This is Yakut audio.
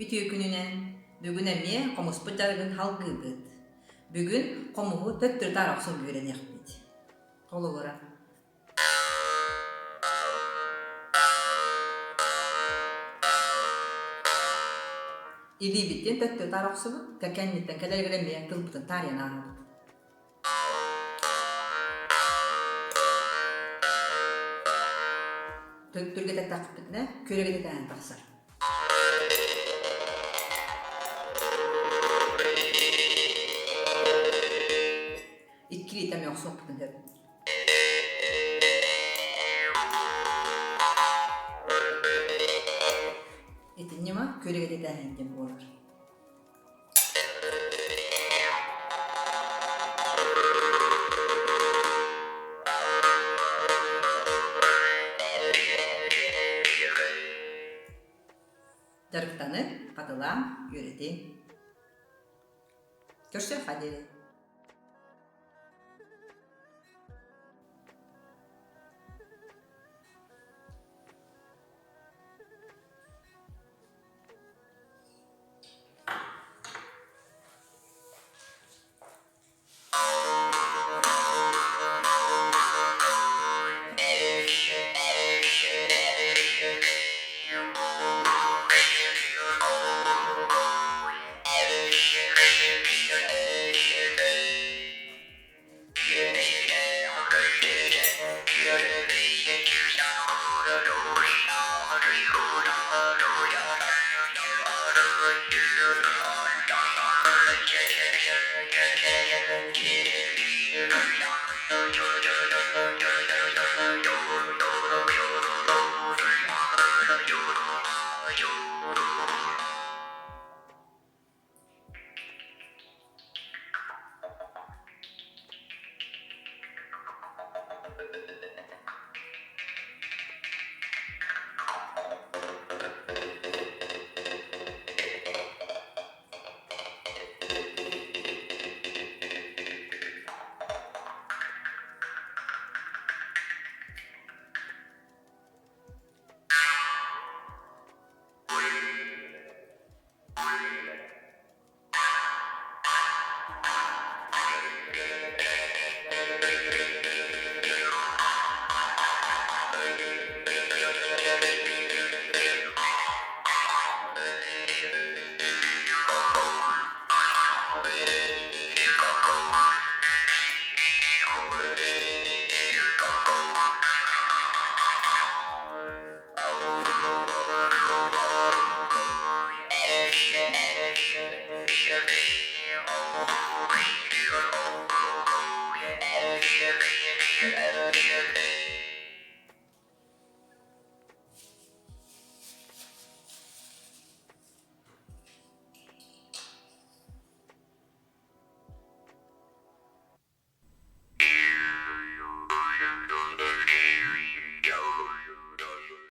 Үтүө күнүнэн! Бүгүн эмиэ хомуспут дьарыгын салгыыбыт. Бүгүн хомуһу төттөрү-таары охсон үөрэниэхпит. Холобура, илиибитин төттөрү-таары охсубут, кэнниттэн кэлэригэр эмиэ тылбытын таарыйан ааһабыт. Түргэтэттэхпитинэ күөрэгитэ тахсар. Иккилиитэ эмиэ охсуохпутун сөп. Ити ньыма күөрэгитэтээһин диэн буолар. Дьарыктаны хатылаан үөрэтиҥ. Көрсүөххэ диэри.